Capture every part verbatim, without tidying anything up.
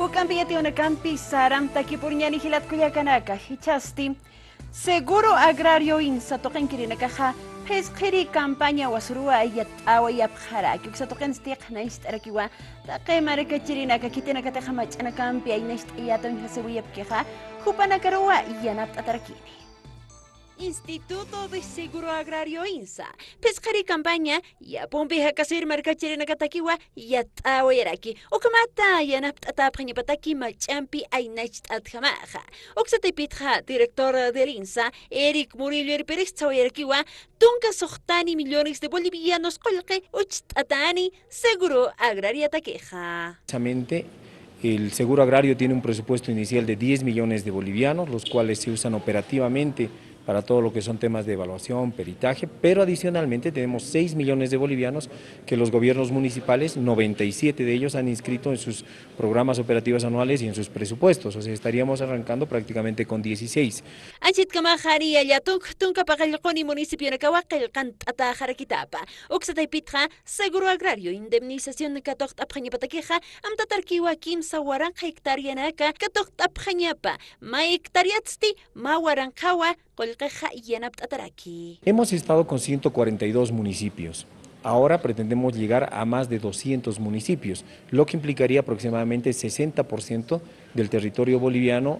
Ukampi yatiyunakampi saram takipurñani jilat kullakanaka, jichhasti Seguro Agrario INSA tuqinkirinakaxa phisqhiri campaña wasuruwa yatt'awayapxaraki. Uksa tuqinsti qhanañcht'arakiwa taqi markachirinaka khitinakatixa mach'anakampi aynacht'ayata uñjasiwayapkixa, jupanakaruwa yanapt'atarakini. Instituto de Seguro Agrario INSA phisqhiri campaña yapumpi jakasir markachirinakatakiwa yatt'awayaraki. Ukhamata yanapt'atäpxañapataki mach'ampi aynacht'atjamaxa. Uksa taypitxa director del INSA, Eric Murillo irpiristxawayarakiwa, tunka suxtani millones de bolivianos qullqi ucht'atani seguro agrariatakixa. Precisamente, el seguro agrario tiene un presupuesto inicial de diez millones de bolivianos, los cuales se usan operativamente para todo lo que son temas de evaluación, peritaje, pero adicionalmente tenemos seis millones de bolivianos que los gobiernos municipales, noventa y siete de ellos han inscrito en sus programas operativos anuales y en sus presupuestos. O sea, estaríamos arrancando prácticamente con dieciséis. Anchitkamaxa niyalla tunka tunka paqallquni municipionakawa qillqant'atäxarakitapa. Uksa taypitxa seguro agrario indemnización katuqt'apxañapatakixa, amtatarkiwa kimsa waranqa hectáreanaka katuqt'apxañapa, mä hectáreatsti mä waranqawa qullqixa yanapt'ataraki. Hemos estado con ciento cuarenta y dos municipios. Ahora pretendemos llegar a más de doscientos municipios, lo que implicaría aproximadamente sesenta por ciento del territorio boliviano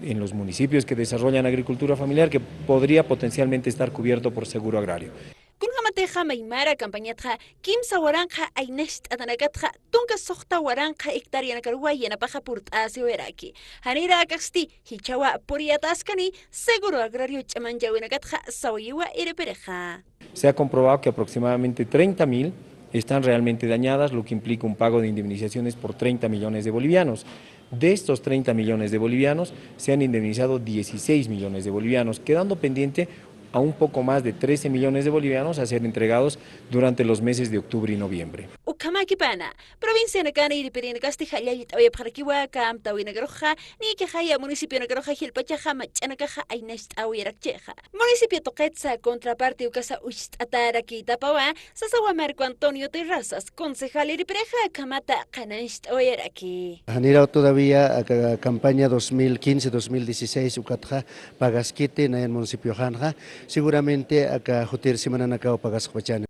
en los municipios que desarrollan agricultura familiar, que podría potencialmente estar cubierto por seguro agrario. Kunjamatixa maymara campañatxa kimsa waranqa aynacht'atanakatxa tunka suxta waranqa hectáreanakaruwa yanapaxa purt'asiwayaraki. Janirakäkasti jichhawa puriyatäskani seguro agrario ch'amanchäwinakatxa sawayiwa irpirixa. Se ha comprobado que aproximadamente treinta mil están realmente dañadas, lo que implica un pago de indemnizaciones por treinta millones de bolivianos. De estos treinta millones de bolivianos, se han indemnizado dieciséis millones de bolivianos, quedando pendiente a un poco más de trece millones de bolivianos a ser entregados durante los meses de octubre y noviembre. Ukhamakipana, provincianakana irpirinakasti jallallt'awayapxarakiwa aka amtäwinakaruxa, niyakixa municipianakaruxa jilpachaxa mach'anakaxa aynacht'awayarakchixa. Municipio tuqitsa contraparte ukasa ucht'atarakitapawa, sasawa Marco Antonio Terrazas, concejal irpirixa akhamata qhanañcht'awayaraki. Janiraw todavía aka campaña dos mil quince, dos mil dieciséis ukatxa pagaskiti nayan municipioxanxa, seguramente aka jutir semananakaw pagasxpachani.